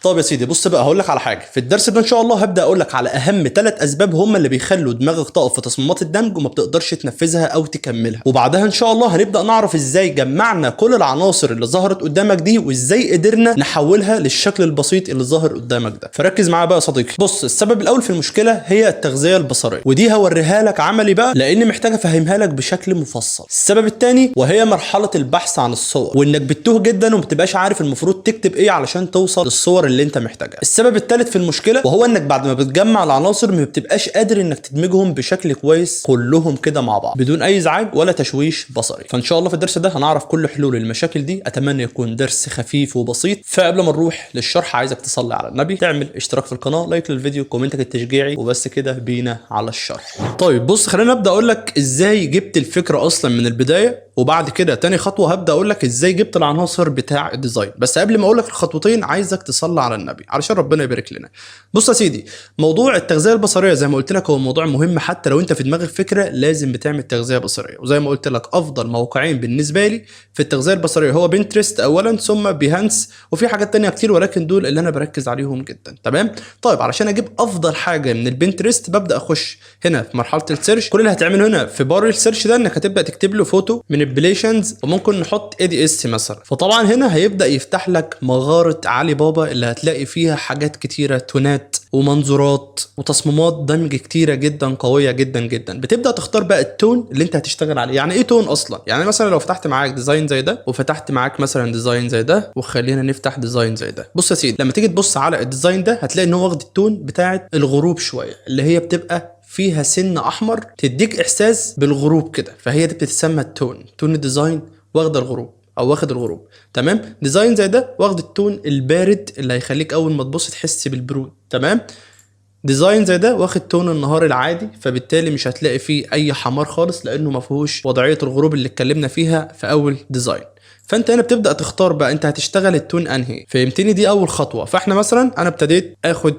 طب يا سيدي، بص بقى، هقول لك على حاجة في الدرس ده. ان شاء الله هبدا اقول لك على اهم 3 اسباب هم اللي بيخلوا دماغك تقف في تصميمات الدمج وما بتقدرش تنفذها او تكملها. وبعدها ان شاء الله هنبدا نعرف ازاي جمعنا كل العناصر اللي ظهرت قدامك دي، وازاي قدرنا نحولها للشكل البسيط اللي ظاهر قدامك ده. فركز معايا بقى يا صديقي. بص، السبب الاول في المشكلة هي التغذية البصريه، ودي هوريها لك عملي بقى لان محتاج افهمها لك بشكل مفصل. السبب الثاني وهي مرحلة البحث عن الصور، وانك بتتوه جدا وما بتبقاش عارف المفروض تكتب ايه علشان توصل للصور اللي انت محتاجها. السبب الثالث في المشكلة وهو انك بعد ما بتجمع العناصر ما بتبقاش قادر انك تدمجهم بشكل كويس كلهم كده مع بعض بدون اي ازعاج ولا تشويش بصري. فان شاء الله في الدرس ده هنعرف كل حلول المشاكل دي. اتمنى يكون درس خفيف وبسيط. فقبل ما نروح للشرح عايزك تصلي على النبي، تعمل اشتراك في القناه، like للفيديو، comment ك التشجيعي، وبس كده، بينا على الشرح. طيب بص، خلينا نبدا اقول لك ازاي جبت الفكرة اصلا من البدايه، وبعد كده تاني خطوة هبدا اقول لك ازاي جبت العناصر بتاع ال design. بس قبل ما اقول لك الخطوتين عايزك تصلي على النبي علشان ربنا يبارك لنا. بص يا سيدي، موضوع التغذية البصرية زي ما قلت لك هو موضوع مهم. حتى لو انت في دماغك فكرة لازم بتعمل تغذية بصريه. وزي ما قلت لك افضل موقعين بالنسبة لي في التغذية البصرية هو Pinterest اولا ثم Behance، وفي حاجات تانية كتير ولكن دول اللي انا بركز عليهم جدا. تمام؟ طيب، علشان اجيب افضل حاجة من ال Pinterest ببدا اخش هنا في مرحلة ال search. كل اللي هتعمله هنا في بار ال search ده انك هتبدا تكتب له photo manipulations، وممكن نحط ADS مثلا. فطبعا هنا هيبدا يفتح لك مغارة علي بابا اللي هتلاقي فيها حاجات كتيره، tone ات ومنظورات وتصميمات دمج كتيرة جدا قوية جدا جدا. بتبدا تختار بقى ال tone اللي انت هتشتغل عليه. يعني ايه tone اصلا؟ يعني مثلا لو فتحت معاك design زي ده، وفتحت معاك مثلا design زي ده، وخلينا نفتح design زي ده. بص يا سيدي، لما تيجي تبص على ال design ده هتلاقي ان هو واخد ال tone بتاعه الغروب شويه، اللي هي بتبقى فيها سن احمر تديك احساس بالغروب كده. فهي دي بتتسمى ال tone، tone ال design واخده الغروب او واخد الغروب. تمام؟ design زي ده واخد ال tone البارد اللي هيخليك اول ما تبص تحس بالبرود. تمام؟ design زي ده واخد tone النهار العادي، فبالتالي مش هتلاقي فيه اي حمار خالص لانه ما فيهوش وضعية الغروب اللي اتكلمنا فيها في اول design. فانت هنا بتبدا تختار بقى انت هتشتغل ال tone انهي. فهمتني؟ دي اول خطوه. فاحنا مثلا انا ابتديت اخد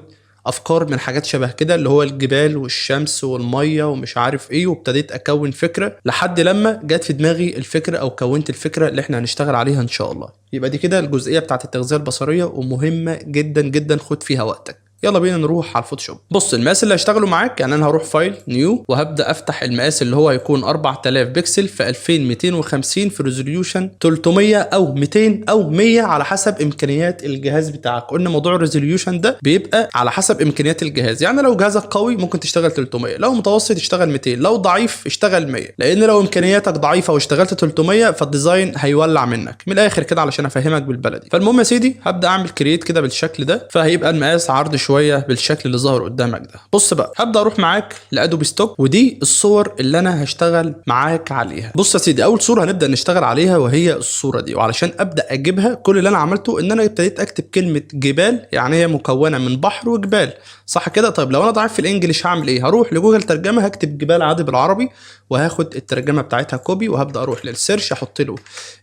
افكار من حاجات شبه كده، اللي هو الجبال والشمس والمية ومش عارف ايه، وابتديت اكون فكرة لحد لما جت في دماغي الفكرة او كونت الفكرة اللي احنا هنشتغل عليها ان شاء الله. يبقى دي كده الجزئية بتاعت التغذية البصرية ومهمة جدا جدا، خد فيها وقتك. يلا بينا نروح على ال Photoshop. بص، المقاس اللي هشتغله معاك، يعني انا هروح file، new، وهبدا افتح المقاس اللي هو هيكون 4000 بكسل في 2250 في resolution 300 او 200 او 100 على حسب امكانيات الجهاز بتاعك. قلنا موضوع ال resolution ده بيبقى على حسب امكانيات الجهاز، يعني لو جهازك قوي ممكن تشتغل 300، لو متوسط اشتغل 200، لو ضعيف اشتغل 100، لان لو امكانياتك ضعيفة واشتغلت 300 فال design هيولع منك من الاخر كده علشان افهمك بالبلدي. فالمهم يا سيدي، هبدا اعمل create كده بالشكل ده، فهيبقى المقاس عرض شوية بالشكل اللي ظهر قدامك ده. بص بقى، هبدا اروح معاك ل Adobe Stock، ودي الصور اللي انا هشتغل معاك عليها. بص يا سيدي، اول صوره هنبدا نشتغل عليها وهي الصورة دي. وعلشان ابدا اجيبها كل اللي انا عملته ان انا ابتديت اكتب كلمة جبال، يعني هي مكونة من بحر وجبال، صح كده؟ طيب لو انا ضعيف في ال English هعمل ايه؟ هروح لجوجل ترجمه، هكتب جبال عادي بالعربي وهاخد الترجمة بتاعتها copy، وهبدا اروح لل search، احط له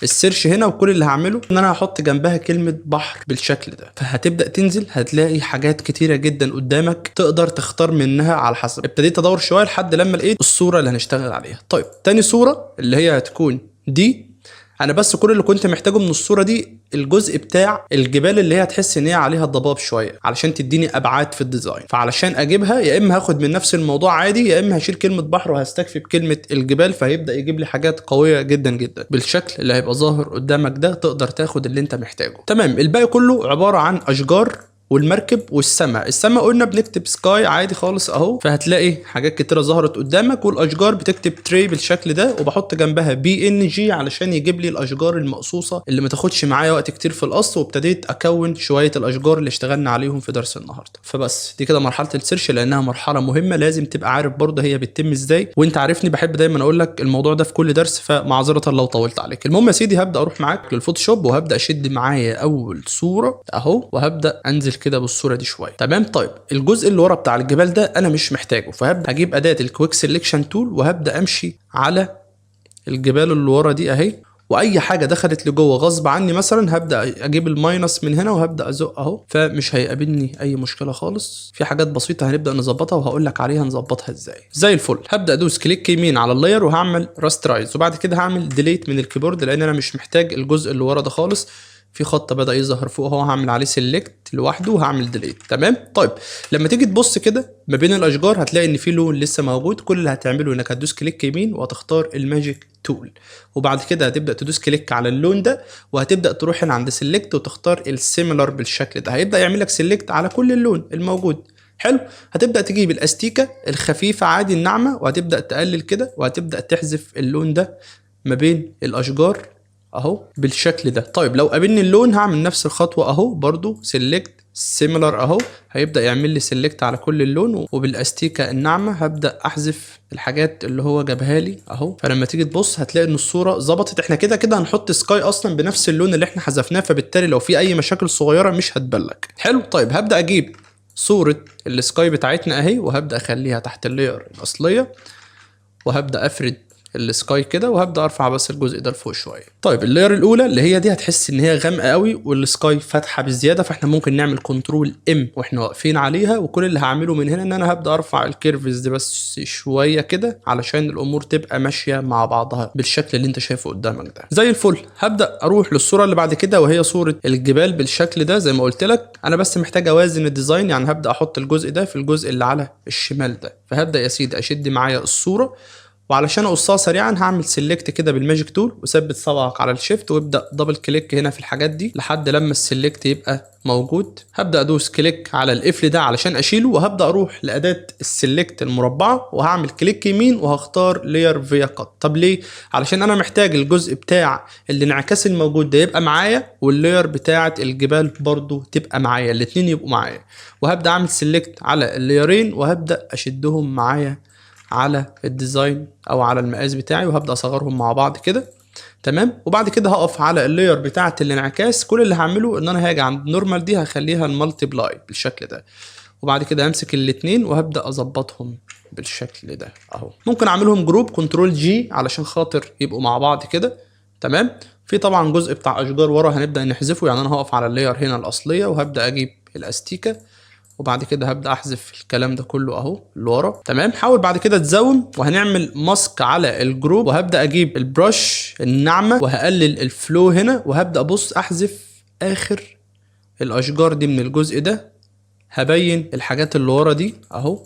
ال search هنا، وكل اللي هعمله ان انا هحط جنبها كلمة بحر بالشكل ده. فهتبدا تنزل هتلاقي حاجات كتيرة جدا قدامك تقدر تختار منها على حسب. ابتديت ادور شوية لحد لما لقيت الصورة اللي هنشتغل عليها. طيب، تاني صوره اللي هي هتكون دي، انا بس كل اللي كنت محتاجه من الصورة دي الجزء بتاع الجبال اللي هي هتحس ان هي عليها الضباب شوية علشان تديني ابعاد في ال design. فعلشان اجيبها يا اما هاخد من نفس الموضوع عادي، يا اما هشيل كلمة بحر وهستكفي بكلمه الجبال، فهيبدا يجيب لي حاجات قوية جدا جدا بالشكل اللي هيبقى ظاهر قدامك ده. تقدر تاخد اللي انت محتاجه. تمام؟ الباقي كله عبارة عن اشجار والمركب والسماء. السماء قلنا بنكتب sky عادي خالص اهو، فهتلاقي حاجات كتيرة ظهرت قدامك. والاشجار بتكتب tree بالشكل ده، وبحط جنبها PNG علشان يجيب لي الاشجار المقصوصه اللي ما تاخدش معايا وقت كتير في القص. وابتديت اكون شوية الاشجار اللي اشتغلنا عليهم في درس النهارده. فبس دي كده مرحلة ال search، لانها مرحلة مهمة لازم تبقى عارف برضه هي بتتم ازاي. وانت عارفني بحب دايما اقول لك الموضوع ده في كل درس، فمعذره لو طولت عليك. المهم يا سيدي، هبدا اروح معاك لل Photoshop وهبدا اشد معايا اول صوره اهو، وهبدا انزل كده بالصورة دي شويه. تمام؟ طيب، الجزء اللي ورا بتاع الجبال ده انا مش محتاجه، فهبدا اجيب اداه ال quick selection tool وهبدا امشي على الجبال اللي ورا دي اهي. واي حاجة دخلت لجوه غصب عني مثلا هبدا اجيب ال minus من هنا وهبدا ازق اهو، فمش هيقابلني اي مشكلة خالص. في حاجات بسيطة هنبدا نظبطها وهقول لك عليها نظبطها ازاي. زي الفل. هبدا ادوس click يمين على ال layer وهعمل rasterize، وبعد كده هعمل delete من ال keyboard لان انا مش محتاج الجزء اللي ورا ده خالص. في خط بدا يظهر فوق اهو، هعمل عليه select لوحده وهعمل delete. تمام. طيب لما تيجي تبص كده ما بين الاشجار هتلاقي ان في لون لسه موجود. كل اللي هتعمله انك هتدوس click يمين وهتختار ال magic tool، وبعد كده هتبدا تدوس click على اللون ده، وهتبدا تروح هنا عند select وتختار ال similar بالشكل ده. هيبدا يعمل لك select على كل اللون الموجود. حلو. هتبدا تجيب الاستيكه الخفيفة عادي الناعمة، وهتبدا تقلل كده، وهتبدا تحذف اللون ده ما بين الاشجار اهو بالشكل ده. طيب لو قابلني اللون هعمل نفس الخطوة اهو، برضو select similar اهو، هيبدا يعمل لي select على كل اللون، وبالاستيكه الناعمة هبدا احذف الحاجات اللي هو جابها لي اهو. فلما تيجي تبص هتلاقي ان الصورة ظبطت. احنا كده كده هنحط sky اصلا بنفس اللون اللي احنا حذفناه، فبالتالي لو في اي مشاكل صغيرة مش هتبلك. حلو. طيب هبدا اجيب صوره ال sky بتاعتنا اهي، وهبدا اخليها تحت ال layer الاصلية، وهبدا افرد ال sky كده، وهبدا ارفع بس الجزء ده لفوق شوية. طيب ال layer الاولى اللي هي دي هتحس ان هي غامقه قوي وال sky فاتحة بزياده، فاحنا ممكن نعمل control M واحنا واقفين عليها، وكل اللي هعمله من هنا ان انا هبدا ارفع ال curves دي بس شوية كده علشان الامور تبقى ماشية مع بعضها بالشكل اللي انت شايفه قدامك ده زي الفل. هبدا اروح للصورة اللي بعد كده وهي صوره الجبال بالشكل ده. زي ما قلت لك انا بس محتاج اوازن ال design، يعني هبدا احط الجزء ده في الجزء اللي على الشمال ده. فهبدا يا سيدي اشد معايا الصورة، وعلشان اقصها سريعا هعمل select كده بال magic tool، وثبت صبعك على ال shift وابدا double click هنا في الحاجات دي لحد لما ال select يبقى موجود. هبدا ادوس click على القفل ده علشان اشيله، وهبدا اروح لاداه ال select المربعه وهعمل click يمين وهختار layer via cut. طب ليه؟ علشان انا محتاج الجزء بتاع الانعكاس الموجود ده يبقى معايا، وال layer بتاعه الجبال برضو تبقى معايا، الاتنين يبقوا معايا. وهبدا اعمل select على ال layer ين وهبدا اشدهم معايا على ال design او على المقاس بتاعي، وهبدا اصغرهم مع بعض كده. تمام. وبعد كده هقف على ال layer بتاعه الانعكاس. كل اللي هعمله ان انا هاجي عند normal دي هخليها ال multiply بالشكل ده، وبعد كده همسك الاتنين وهبدا اظبطهم بالشكل ده اهو. ممكن اعملهم group control G علشان خاطر يبقوا مع بعض كده. تمام. في طبعا جزء بتاع اشجار ورا هنبدا نحذفه، يعني انا هقف على ال layer هنا الاصلية وهبدا اجيب الاستيكه، وبعد كده هبدا احذف الكلام ده كله اهو اللي ورا. تمام. حاول بعد كده ت zoom، وهنعمل mask على ال group، وهبدا اجيب ال brush الناعمة وهقلل ال flow هنا، وهبدا ابص احذف اخر الاشجار دي من الجزء ده. هبين الحاجات اللي ورا دي اهو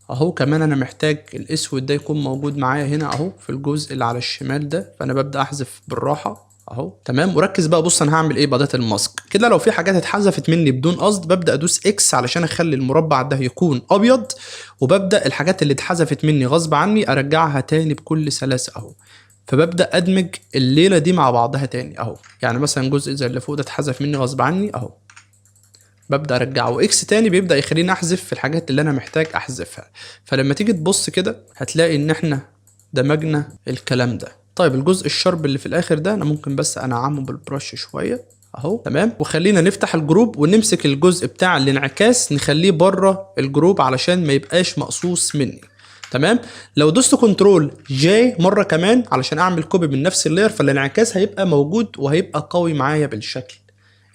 اهو. كمان انا محتاج الاسود ده يكون موجود معايا هنا اهو في الجزء اللي على الشمال ده، فانا ببدا احذف بالراحة اهو. تمام. وركز بقى، بص انا هعمل ايه بأداة ال mask كده. لو في حاجات اتحذفت مني بدون قصد ببدا ادوس X علشان اخلي المربع ده يكون ابيض، وببدا الحاجات اللي اتحذفت مني غصب عني ارجعها تاني بكل سلاسة اهو. فببدا ادمج الليلة دي مع بعضها تاني اهو. يعني مثلا جزء زي اللي فوق ده اتحذف مني غصب عني اهو، ببدا ارجعه. X تاني بيبدا يخليني احذف في الحاجات اللي انا محتاج احذفها. فلما تيجي تبص كده هتلاقي ان احنا دمجنا الكلام ده. طيب الجزء ال sharp اللي في الاخر ده انا ممكن بس انعمه بال brush شوية اهو. تمام. وخلينا نفتح ال group ونمسك الجزء بتاع الانعكاس نخليه بره ال group علشان ما يبقاش مقصوص مني. تمام. لو دوست control J مرة كمان علشان اعمل copy من نفس ال layer، فالانعكاس هيبقى موجود وهيبقى قوي معايا بالشكل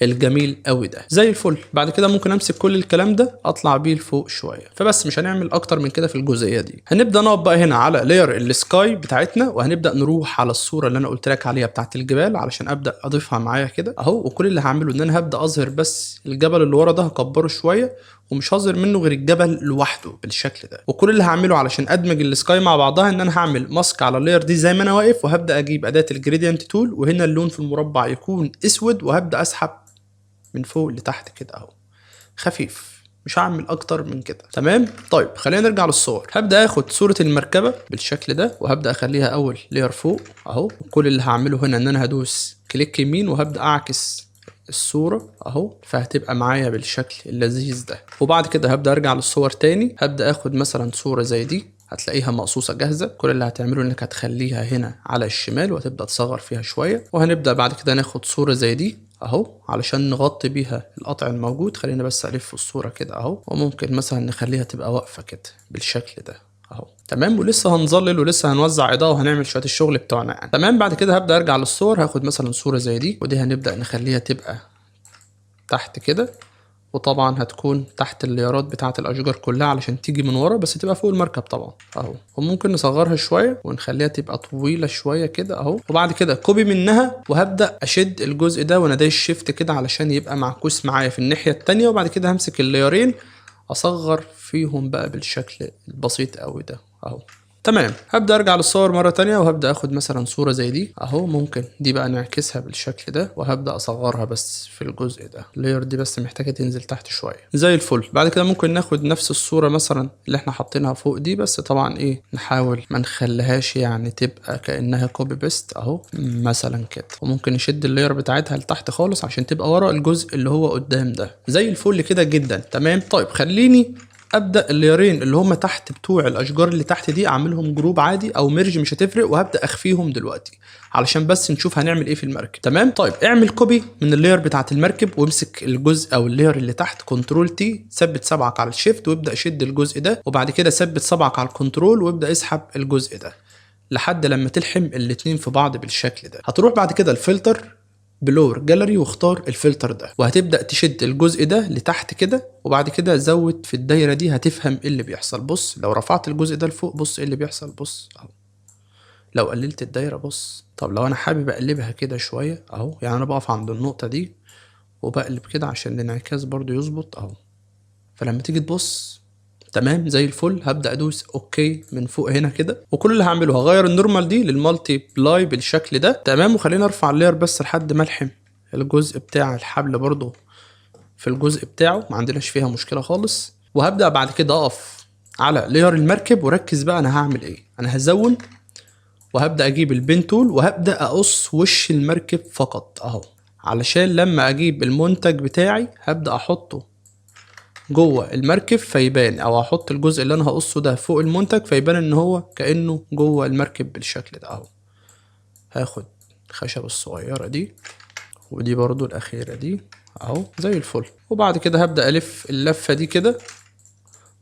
الجميل قوي ده زي الفل. بعد كده ممكن امسك كل الكلام ده اطلع بيه لفوق شوية. فبس مش هنعمل اكتر من كده في الجزئية دي. هنبدا نقف بقى هنا على layer ال sky بتاعتنا، وهنبدا نروح على الصورة اللي انا قلت لك عليها بتاعت الجبال علشان ابدا اضيفها معايا كده اهو. وكل اللي هعمله ان انا هبدا اظهر بس الجبل اللي ورا ده، هكبره شوية ومش هظهر منه غير الجبل لوحده بالشكل ده. وكل اللي هعمله علشان ادمج ال sky مع بعضها ان انا هعمل mask على ال layer دي زي ما انا واقف، وهبدا اجيب اداه ال gradient tool، وهنا اللون في المربع يكون اسود، وهبدا اسحب من فوق لتحت كده اهو خفيف، مش هعمل اكتر من كده. تمام. طيب خلينا نرجع للصور. هبدا اخد صوره المركبة بالشكل ده، وهبدا اخليها اول layer فوق اهو. كل اللي هعمله هنا ان انا هدوس click يمين وهبدا اعكس الصورة اهو، فهتبقى معايا بالشكل اللذيذ ده. وبعد كده هبدأ ارجع للصور تاني، هبدأ اخد مثلا صورة زي دي، هتلاقيها مقصوصة جاهزة. كل اللي هتعمله انك هتخليها هنا على الشمال وهتبدأ تصغر فيها شوية. وهنبدأ بعد كده ناخد صورة زي دي اهو علشان نغطي بيها القطع الموجود. خلينا بس الف الصورة كده اهو، وممكن مثلا نخليها تبقى واقفة كده بالشكل ده اهو. تمام. ولسه هنظلل ولسه هنوزع اضاءه وهنعمل شوية الشغل بتوعنا يعني. تمام. بعد كده هبدا ارجع للصور، هاخد مثلا صوره زي دي، ودي هنبدا نخليها تبقى تحت كده، وطبعا هتكون تحت ال layerات بتاعه الاشجار كلها علشان تيجي من ورا، بس تبقى فوق المركب طبعا اهو. وممكن نصغرها شوية ونخليها تبقى طويلة شوية كده اهو. وبعد كده copy منها وهبدا اشد الجزء ده وانا دايس shift كده علشان يبقى معكوس معايا في الناحية التانية. وبعد كده همسك ال layerين اصغر فيهم بقى بالشكل البسيط قوي ده اهو. تمام. هبدا ارجع للصور مرة تانية، وهبدا اخد مثلا صوره زي دي اهو. ممكن دي بقى نعكسها بالشكل ده، وهبدا اصغرها بس في الجزء ده. ال layer دي بس محتاجه تنزل تحت شوية زي الفل. بعد كده ممكن ناخد نفس الصورة مثلا اللي احنا حاطينها فوق دي، بس طبعا ايه، نحاول ما نخليهاش يعني تبقى كانها copy paste اهو مثلا كده. وممكن نشد ال layer بتاعتها لتحت خالص عشان تبقى ورا الجزء اللي هو قدام ده زي الفل كده جدا. تمام. طيب خليني ابدا ال layerين اللي هم تحت بتوع الاشجار اللي تحت دي اعملهم group عادي او merge مش هتفرق، وهبدا اخفيهم دلوقتي علشان بس نشوف هنعمل ايه في المركب. تمام. طيب اعمل copy من ال layer بتاعه المركب، وامسك الجزء او ال layer اللي تحت control T، ثبت صبعك على ال shift وابدا شد الجزء ده، وبعد كده ثبت صبعك على ال control وابدا اسحب الجزء ده لحد لما تلحم الاتنين في بعض بالشكل ده. هتروح بعد كده ال filter blur gallery واختار الفلتر ده، وهتبدا تشد الجزء ده لتحت كده، وبعد كده زود في الدايرة دي. هتفهم ايه اللي بيحصل. بص لو رفعت الجزء ده لفوق، بص ايه اللي بيحصل. بص اهو. لو قللت الدايره، بص. طب لو انا حابب اقلبها كده شوية اهو، يعني انا بقف عند النقطة دي وبقلب كده عشان الانعكاس برضو يظبط اهو. فلما تيجي تبص، تمام زي الفل. هبدا ادوس okay من فوق هنا كده، وكل اللي هعمله هغير ال normal دي لل multiply بالشكل ده. تمام. وخلينا ارفع ال layer بس لحد ما الحم الجزء بتاع الحبل برضو في الجزء بتاعه، ما عندناش فيها مشكلة خالص. وهبدا بعد كده اقف على layer المركب، وركز بقى انا هعمل ايه. انا ه zoom وهبدا اجيب ال pen tool وهبدا اقص وش المركب فقط اهو، علشان لما اجيب المنتج بتاعي هبدا احطه جوه المركب فيبان، او احط الجزء اللي انا هقصه ده فوق المنتج فيبان ان هو كانه جوه المركب بالشكل ده اهو. هاخد الخشبة الصغيرة دي، ودي برضو الاخيرة دي اهو زي الفل. وبعد كده هبدأ الف اللفة دي كده،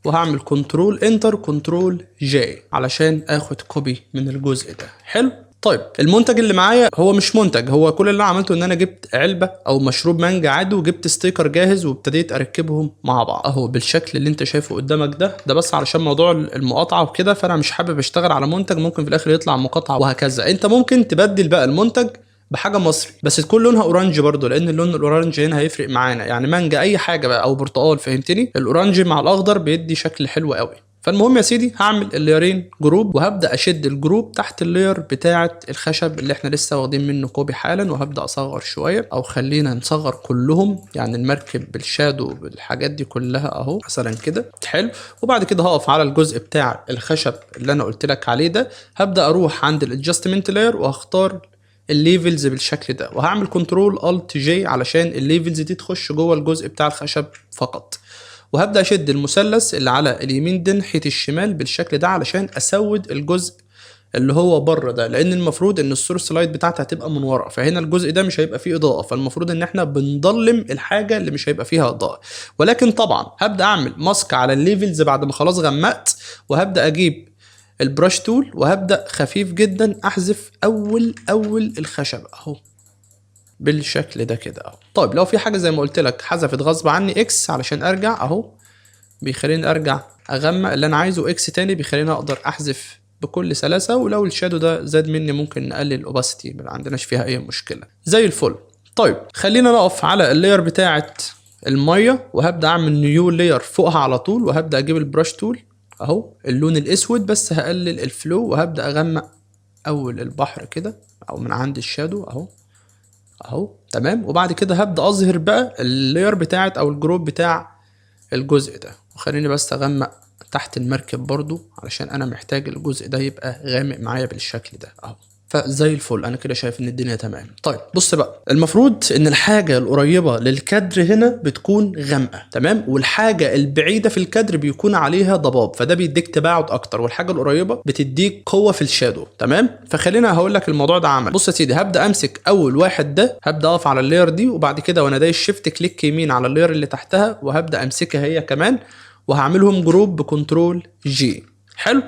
وهعمل control enter control J علشان اخد copy من الجزء ده. حلو. طيب المنتج اللي معايا هو مش منتج، هو كل اللي انا عملته ان انا جبت علبة او مشروب مانجا عادي وجبت sticker جاهز وابتديت اركبهم مع بعض اهو بالشكل اللي انت شايفه قدامك ده. ده بس علشان موضوع المقاطعة وكده، فانا مش حابب اشتغل على منتج ممكن في الاخر يطلع مقاطعه وهكذا. انت ممكن تبدل بقى المنتج بحاجة مصري بس تكون لونها orange برضو، لان اللون ال orange هنا هيفرق معانا، يعني مانجا اي حاجة بقى او برتقال، فهمتني؟ ال orange مع الاخضر بيدي شكل حلو قوي. فالمهم يا سيدي هعمل ال layerين group، وهبدا اشد ال group تحت ال layer بتاعه الخشب اللي احنا لسه واخدين منه copy حالا. وهبدا اصغر شويه، او خلينا نصغر كلهم، يعني المركب بال shadow بالحاجات دي كلها اهو مثلا كده. حلو. وبعد كده هقف على الجزء بتاع الخشب اللي انا قلت لك عليه ده، هبدا اروح عند ال adjustment layer وهختار ال levels بالشكل ده، وهعمل control alt J علشان ال levels دي تخش جوه الجزء بتاع الخشب فقط. وهبدا اشد المثلث اللي على اليمين ده ناحية الشمال بالشكل ده علشان اسود الجزء اللي هو بره ده، لان المفروض ان ال source light بتاعتي هتبقى من ورا، فهنا الجزء ده مش هيبقى فيه اضاءه، فالمفروض ان احنا بنضلم الحاجة اللي مش هيبقى فيها اضاءه. ولكن طبعا هبدا اعمل mask على ال levels بعد ما خلاص غمقت، وهبدا اجيب ال brush tool وهبدا خفيف جدا احذف اول الخشب اهو بالشكل ده كده اهو. طيب لو في حاجة زي ما قلت لك حذفت غصب عني، X علشان ارجع اهو، بيخليني ارجع اغمق اللي انا عايزه، X تاني بيخليني اقدر احذف بكل سلاسه. ولو ال shadow ده زاد مني ممكن نقلل ال opacity، ما عندناش فيها اي مشكلة زي الفل. طيب خلينا نقف على ال layer بتاعه الميه، وهبدا اعمل new layer فوقها على طول، وهبدا اجيب ال brush tool اهو اللون الاسود، بس هقلل ال flow وهبدا اغمق اول البحر كده او من عند ال shadow اهو اهو. تمام. وبعد كده هبدا اظهر بقى ال layer بتاعت او ال group بتاع الجزء ده، وخليني بس اغمق تحت المركب برضو علشان انا محتاج الجزء ده يبقى غامق معايا بالشكل ده اهو. فزي الفل، انا كده شايف ان الدنيا تمام. طيب بص بقى، المفروض ان الحاجة القريبة للكادر هنا بتكون غامقه، تمام، والحاجة البعيدة في الكادر بيكون عليها ضباب، فده بيديك تباعد اكتر، والحاجة القريبة بتديك قوة في ال shadow. تمام. فخلينا هقول لك الموضوع ده عمل. بص يا سيدي، هبدا امسك اول واحد ده، هبدا اقف على ال layer دي، وبعد كده وانا دايس shift click يمين على ال layer اللي تحتها، وهبدا امسكها هي كمان، وهعملهم group ب control J. حلو.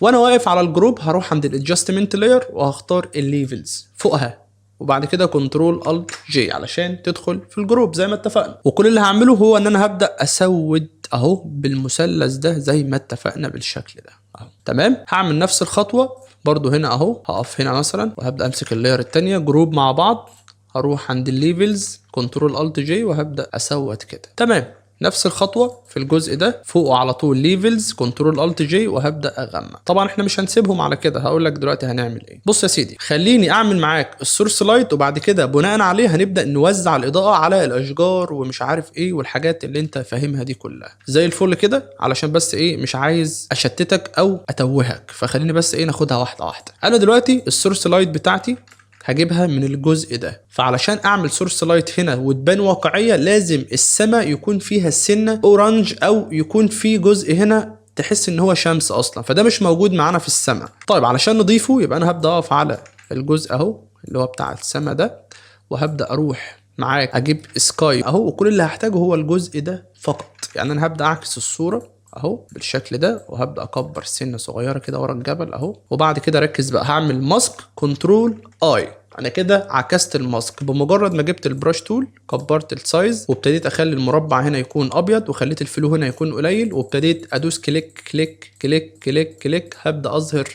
وانا واقف على ال group هروح عند ال adjustment layer وهختار ال levels فوقها. وبعد كده control alt J علشان تدخل في ال group زي ما اتفقنا. وكل اللي هعمله هو ان انا هبدا اسود اهو بالمثلث ده زي ما اتفقنا بالشكل ده اهو. تمام، هعمل نفس الخطوة برضو هنا اهو، هقف هنا مثلا وهبدا امسك ال layer التانية group مع بعض، هروح عند ال levels control alt J وهبدا اسود كده. تمام، نفس الخطوة في الجزء ده فوقه على طول levels control alt J وهبدا اغمق. طبعا احنا مش هنسيبهم على كده، هقول لك دلوقتي هنعمل ايه. بص يا سيدي، خليني اعمل معاك ال source light، وبعد كده بناء عليه هنبدا نوزع الاضاءة على الاشجار ومش عارف ايه والحاجات اللي انت فاهمها دي كلها زي الفل كده، علشان بس ايه مش عايز اشتتك او اتوهك، فخليني بس ايه ناخدها واحدة واحدة. انا دلوقتي ال source light بتاعتي هجيبها من الجزء ده، فعلشان اعمل source light هنا وتبان واقعية لازم السماء يكون فيها سنة orange او يكون في جزء هنا تحس ان هو شمس اصلا، فده مش موجود معانا في السماء. طيب علشان نضيفه يبقى انا هبدا اقف على الجزء اهو اللي هو بتاع السماء ده، وهبدا اروح معاك اجيب sky اهو، وكل اللي هحتاجه هو الجزء ده فقط. يعني انا هبدا اعكس الصورة اهو بالشكل ده، وهبدا اكبر سنة صغيرة كده ورا الجبل اهو، وبعد كده ركز بقى هعمل mask control I. انا كده عكست ال mask بمجرد ما جبت ال brush tool، كبرت ال size وابتديت اخلي المربع هنا يكون ابيض، وخليت ال flow هنا يكون قليل، وابتديت ادوس click click click click click. هبدا اظهر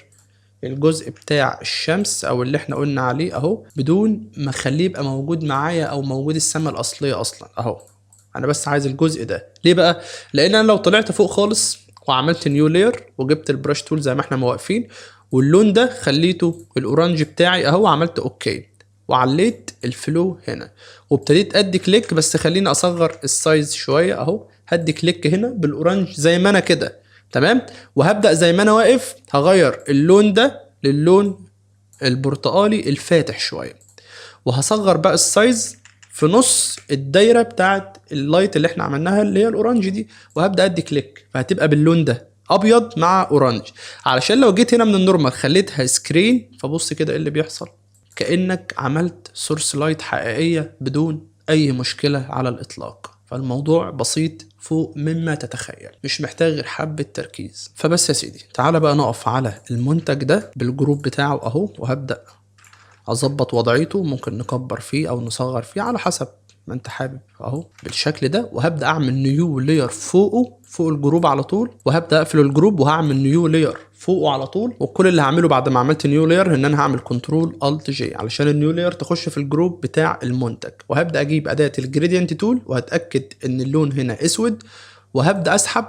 الجزء بتاع الشمس او اللي احنا قلنا عليه اهو، بدون ما اخليه يبقى موجود معايا او موجود السماء الاصلية اصلا اهو. انا بس عايز الجزء ده ليه بقى؟ لان انا لو طلعت فوق خالص وعملت new layer وجبت ال brush tool زي ما احنا واقفين، واللون ده خليته ال orange بتاعي اهو، عملت okay وعليت ال flow هنا وابتديت ادي click، بس خليني اصغر ال size شوية اهو، هدي click هنا بال orange زي ما انا كده. تمام، وهبدا زي ما انا واقف هغير اللون ده للون البرتقالي الفاتح شوية، وهصغر بقى ال size في نص الدايرة بتاعت ال light اللي احنا عملناها اللي هي ال orange دي، وهبدا ادي click، فهتبقى باللون ده ابيض مع orange. علشان لو جيت هنا من ال normal خليتها screen، فبص كده ايه اللي بيحصل، كانك عملت source light حقيقية بدون اي مشكلة على الاطلاق. فالموضوع بسيط فوق مما تتخيل، مش محتاج غير حبة تركيز. فبس يا سيدي، تعالى بقى نقف على المنتج ده بال group بتاعه اهو، وهبدأ اظبط وضعيته، ممكن نكبر فيه او نصغر فيه على حسب ما انت حابب اهو بالشكل ده. وهبدا اعمل new layer فوقه فوق ال group على طول، وهبدا اقفل ال group وهعمل new layer فوقه على طول. وكل اللي هعمله بعد ما عملت new layer ان انا هعمل control alt J علشان ال new layer تخش في ال group بتاع المنتج، وهبدا اجيب اداه ال gradient tool وهتاكد ان اللون هنا اسود، وهبدا اسحب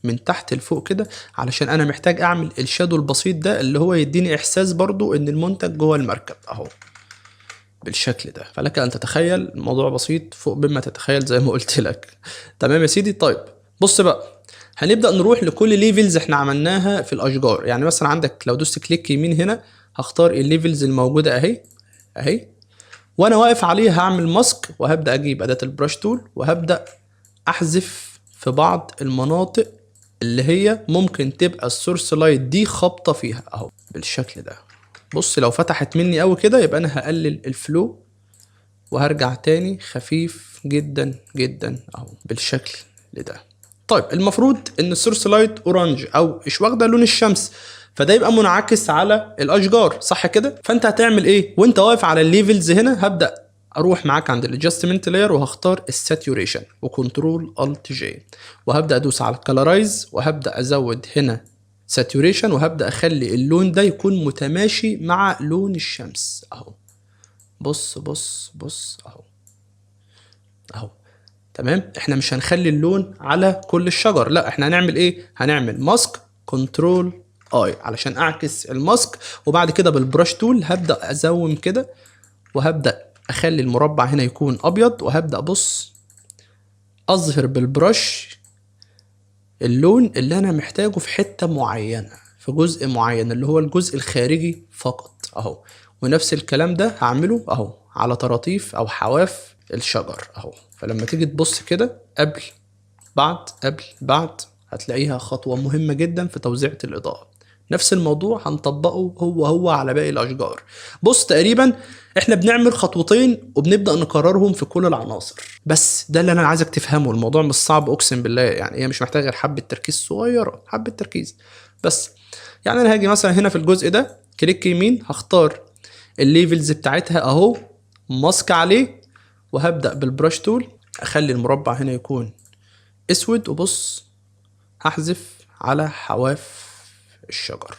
من تحت لفوق كده علشان انا محتاج اعمل ال shadow البسيط ده اللي هو يديني احساس برضو ان المنتج جوه المركب اهو بالشكل ده. فلك ان تتخيل الموضوع بسيط فوق مما تتخيل زي ما قلت لك. تمام يا سيدي. طيب بص بقى، هنبدا نروح لكل levels احنا عملناها في الاشجار. يعني مثلا عندك لو دوست click يمين هنا هختار ال levels الموجودة اهي اهي، وانا واقف عليها هعمل mask، وهبدا اجيب اداه ال brush tool وهبدا احذف في بعض المناطق اللي هي ممكن تبقى ال source light دي خابطه فيها اهو بالشكل ده. بص لو فتحت مني قوي كده يبقى انا هقلل ال flow وهرجع تاني خفيف جدا جدا اهو بالشكل ده. طيب المفروض ان ال source light orange او مش واخده لون الشمس، فده يبقى منعكس على الاشجار صح كده؟ فانت هتعمل ايه وانت واقف على ال levels هنا؟ هبدا اروح معاك عند ال adjustment layer وهختار ال saturation و control alt J، وهبدا ادوس على ال colorize وهبدا ازود هنا saturation، وهبدا اخلي اللون ده يكون متماشي مع لون الشمس اهو. بص بص بص اهو اهو. تمام، احنا مش هنخلي اللون على كل الشجر، لا احنا هنعمل ايه؟ هنعمل mask control I علشان اعكس ال mask، وبعد كده بال brush tool هبدا ازوم كده، وهبدا اخلي المربع هنا يكون ابيض، وهبدا ابص اظهر بال brush اللون اللي انا محتاجه في حتة معينة في جزء معين اللي هو الجزء الخارجي فقط اهو. ونفس الكلام ده هعمله اهو على طراطيف او حواف الشجر اهو. فلما تيجي تبص كده قبل بعد قبل بعد هتلاقيها خطوة مهمة جدا في توزيعة الإضاءة. نفس الموضوع هنطبقه هو هو على باقي الأشجار. بص تقريبا احنا بنعمل خطوتين وبنبدأ نكررهم في كل العناصر، بس ده اللي انا عايزك تفهمه. الموضوع مش صعب اقسم بالله، يعني هي مش محتاجة غير حبة تركيز صغيرة، حبة تركيز بس. يعني انا هاجي مثلا هنا في الجزء ده click يمين، هختار ال levels بتاعتها اهو، mask عليه، وهبدا بال brush tool اخلي المربع هنا يكون اسود، وبص هحذف على حواف الشجر،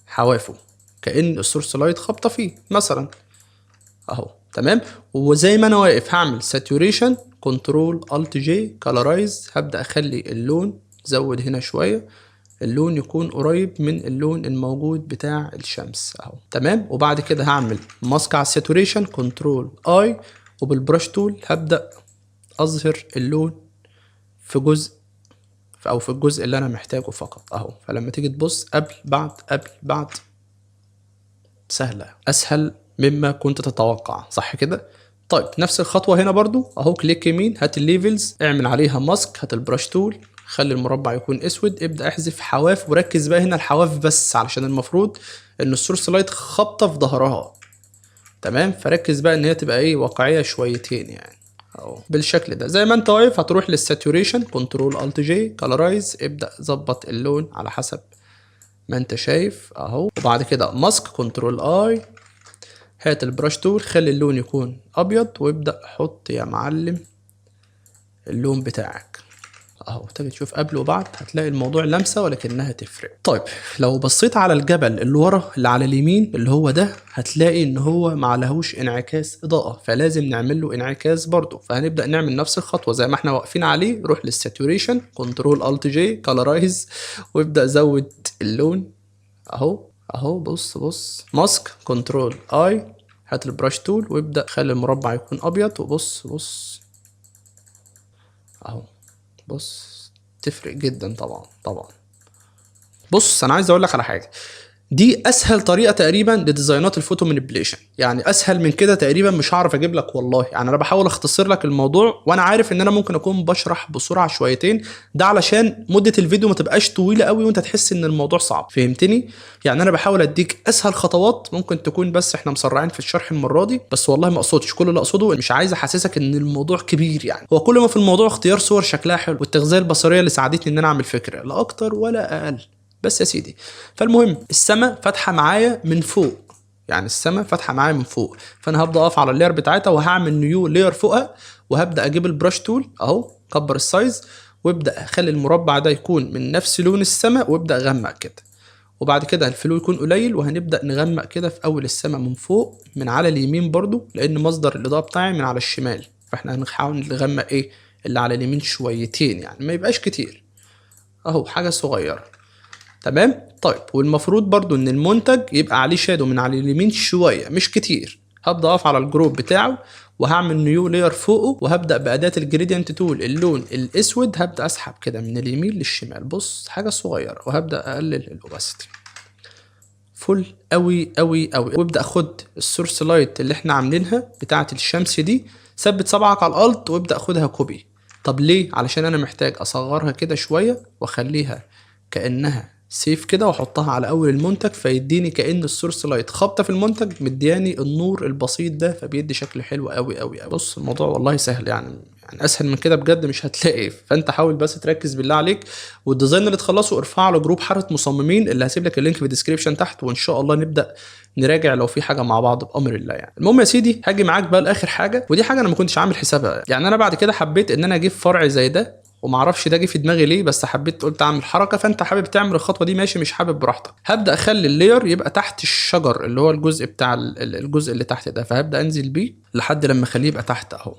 حوافه كأن ال source light خابطه فيه مثلا اهو. تمام، وزي ما انا واقف هعمل saturation، control alt J، colorize، هبدا اخلي اللون، زود هنا شوية اللون يكون قريب من اللون الموجود بتاع الشمس اهو. تمام، وبعد كده هعمل mask على ال saturation، control I، وبال brush tool هبدا اظهر اللون في جزء او في الجزء اللي انا محتاجه فقط اهو. فلما تيجي تبص قبل بعد قبل بعد، سهلة، اسهل مما كنت تتوقع، صح كده؟ طيب نفس الخطوة هنا برضو اهو، click يمين، هات ال levels، اعمل عليها mask، هات ال brush tool، خلي المربع يكون اسود، ابدأ احذف حواف، وركز بقى هنا الحواف بس علشان المفروض ان ال source light خابطة في ظهرها. تمام، فركز بقى ان هي تبقى ايه، واقعية شويتين يعني اهو بالشكل ده. زي ما انت واقف هتروح لل saturation، control alt J، colorize، ابدأ ظبط اللون على حسب ما انت شايف اهو. وبعد كده mask، control I، هات ال brush tool، خلي اللون يكون ابيض، وابدأ حط يا معلم اللون بتاعك اهو. تيجي تشوف قبل وبعد هتلاقي الموضوع لمسة ولكنها تفرق. طيب لو بصيت على الجبل اللي ورا اللي على اليمين اللي هو ده، هتلاقي ان هو ما عليهوش انعكاس اضاءة، فلازم نعمل له انعكاس برضه. فهنبدأ نعمل نفس الخطوة زي ما احنا واقفين عليه، روح لل saturation، control alt J، colorize، وابدأ زود اللون اهو اهو. بص بص، mask، control I، هات ال brush tool، وابدأ خلي المربع يكون ابيض، وبص بص اهو، بص تفرق جدا طبعا طبعا. بص انا عايز اقول لك على حاجة، دي اسهل طريقه تقريبا ل design ات ال photo manipulation، يعني اسهل من كده تقريبا مش هعرف اجيب لك والله. يعني انا بحاول اختصر لك الموضوع، وانا عارف ان انا ممكن اكون بشرح بسرعة شويتين، ده علشان مده الفيديو ما تبقاش طويلة قوي وانت تحس ان الموضوع صعب، فهمتني؟ يعني انا بحاول اديك اسهل خطوات ممكن تكون، بس احنا مسرعين في الشرح المرة دي، بس والله ما اقصدش، كل اللي اقصده مش عايز احسسك ان الموضوع كبير. يعني هو كل ما في الموضوع اختيار صور شكلها حلو والتغذيه البصرية اللي ساعدتني ان انا اعمل فكرة، لا اكتر ولا اقل. بس يا سيدي، فالمهم السما فاتحة معايا من فوق، يعني السما فاتحة معايا من فوق، فانا هبدا اقف على ال layer بتاعتها وهعمل new layer فوقها، وهبدا اجيب ال brush tool اهو، كبر ال size، وابدا اخلي المربع ده يكون من نفس لون السما، وابدا اغمق كده، وبعد كده ال flow يكون قليل، وهنبدا نغمق كده في اول السما من فوق من على اليمين برضو، لان مصدر الاضاءة بتاعي من على الشمال، فاحنا هنحاول نغمق ايه اللي على اليمين شويتين، يعني ما يبقاش كتير اهو، حاجة صغيرة. تمام. طيب والمفروض برضو ان المنتج يبقى عليه shadow من على اليمين شوية مش كتير. هبدا اقف على ال group بتاعه وهعمل new layer فوقه، وهبدا باداة ال gradient tool اللون الاسود، هبدا اسحب كده من اليمين للشمال، بص حاجة صغيرة، وهبدا اقلل ال opacity فل قوي قوي قوي، وابدا خد ال source light اللي احنا عاملينها بتاعه الشمس دي، ثبت صبعك على ال alt وابدا خدها copy. طب ليه؟ علشان انا محتاج اصغرها كده شوية واخليها كانها سيف كده، واحطها على اول المنتج، فيديني كأن ال source light خابطه في المنتج، مدياني النور البسيط ده، فبيدي شكل حلو قوي قوي قوي. بص الموضوع والله سهل، يعني اسهل من كده بجد مش هتلاقي. فانت حاول بس تركز بالله عليك، وال design اللي تخلصه ارفعه ل group حارة مصممين اللي هسيب لك ال link في ال description تحت، وان شاء الله نبدا نراجع لو في حاجة مع بعض بامر الله. يعني المهم يا سيدي هاجي معاك بقى لاخر حاجة، ودي حاجة انا ما كنتش عامل حسابها. يعني انا بعد كده حبيت ان انا اجيب فرع زي ده، ومعرفش ده جه في دماغي ليه، بس حبيت قلت اعمل حركة. فانت حابب تعمل الخطوة دي ماشي، مش حابب براحتك. هبدا اخلي ال layer يبقى تحت الشجر اللي هو الجزء بتاع الجزء اللي تحت ده، فهبدا انزل بيه لحد لما اخليه يبقى تحت اهو،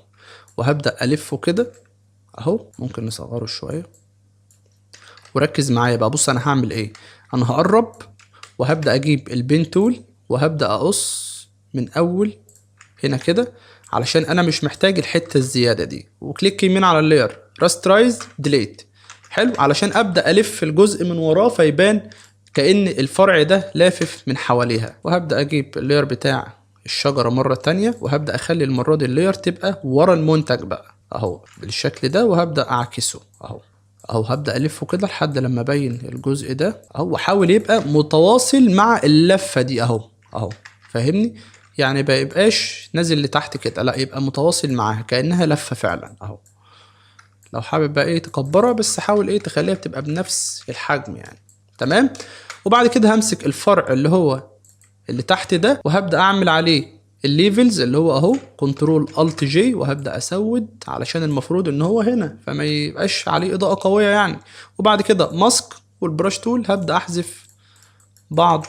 وهبدا الفه كده اهو، ممكن نصغره شوية. وركز معايا بقى، بص انا هعمل ايه. انا هقرب وهبدا اجيب ال pen tool وهبدا اقص من اول هنا كده، علشان انا مش محتاج الحتة الزيادة دي، و click يمين على ال layer، rasterize، delete. حلو، علشان ابدا الف الجزء من وراه فيبان كأن الفرع ده لافف من حواليها. وهبدا اجيب ال layer بتاع الشجرة مرة تانية، وهبدا اخلي المرة دي ال layer تبقى ورا المنتج بقى اهو بالشكل ده، وهبدا اعكسه اهو اهو، هبدا الفه كده لحد لما ابين الجزء ده اهو، واحاول يبقى متواصل مع اللفة دي اهو اهو، فاهمني؟ يعني ما يبقاش نازل لتحت كده، لا يبقى متواصل معاها كأنها لفة فعلا اهو. لو حابب بقى ايه تكبرها، بس حاول ايه تخليها بتبقى بنفس الحجم يعني. تمام. وبعد كده همسك الفرع اللي هو اللي تحت ده، وهبدا اعمل عليه ال levels اللي هو اهو control alt J، وهبدا اسود علشان المفروض ان هو هنا فما يبقاش عليه اضاءه قوية يعني. وبعد كده mask وال brush tool، هبدا احذف بعض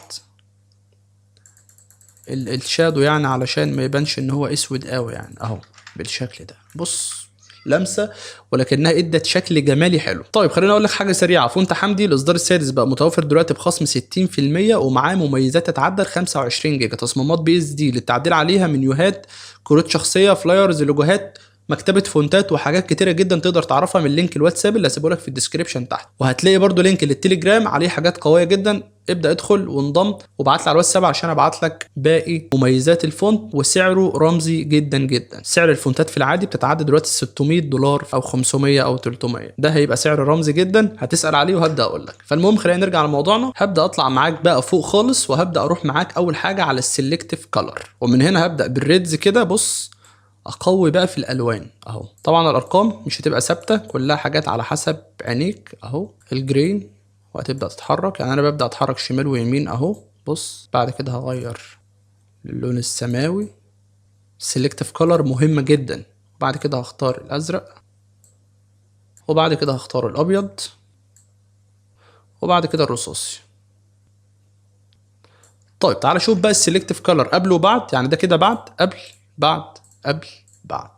ال shadow يعني علشان ما يبانش ان هو اسود قوي يعني اهو بالشكل ده. بص، لمسه ولكنها ادت شكل جمالي حلو. طيب، خليني اقول لك حاجة سريعه. font حمدي الاصدار السادس بقى متوفر دلوقتي بخصم 60%، ومعاه مميزات تتعدى ال 25 جيجا، تصميمات PSD للتعديل عليها، منيوهات، كروت شخصيه، flyers، لوجوهات، مكتبه فونتات، وحاجات كتيرة جدا تقدر تعرفها من link الواتساب اللي هسيبه لك في ال description تحت. وهتلاقي برضو link للتليجرام عليه حاجات قوية جدا. ابدا ادخل وانضم وابعت لي على الواتساب عشان ابعت لك باقي مميزات ال font، وسعره رمزي جدا جدا. سعر الفونتات في العادي بتتعدى دلوقتي 600 دولار او 500 او 300، ده هيبقى سعر رمزي جدا. هتسال عليه وهبدا اقول لك. فالمهم خلينا نرجع لموضوعنا. هبدا اطلع معاك بقى فوق خالص، وهبدا اروح معاك اول حاجة على ال selective color، ومن هنا هبدا بال reds كده. بص، اقوي بقى في الالوان اهو. طبعا الارقام مش هتبقى ثابته، كلها حاجات على حسب عينيك اهو. ال green، وهتبدا تتحرك، يعني انا ببدا اتحرك شمال ويمين اهو. بص، بعد كده هغير للون السماوي. selective color مهمة جدا. بعد كده هختار الازرق، وبعد كده هختار الابيض، وبعد كده الرصاصي. طيب، تعالى شوف بقى ال selective color قبل وبعد، يعني ده كده بعد، قبل، بعد، قبل، بعد.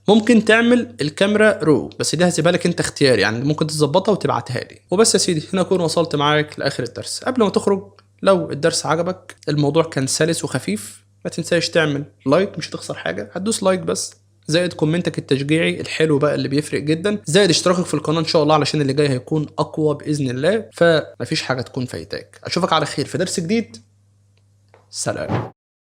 ممكن تعمل ال camera raw، بس دي هسيبها لك انت اختياري، يعني ممكن تظبطها وتبعتها لي. وبس يا سيدي، هنا اكون وصلت معاك لاخر الدرس. قبل ما تخرج، لو الدرس عجبك، الموضوع كان سلس وخفيف، ما تنساش تعمل like، مش هتخسر حاجه، هتدوس like بس، زائد comment ك التشجيعي الحلو بقى اللي بيفرق جدا، زائد اشتراكك في القناة ان شاء الله، علشان اللي جاي هيكون اقوى باذن الله، فمفيش حاجة تكون فايتاك. اشوفك على خير في درس جديد. سلام.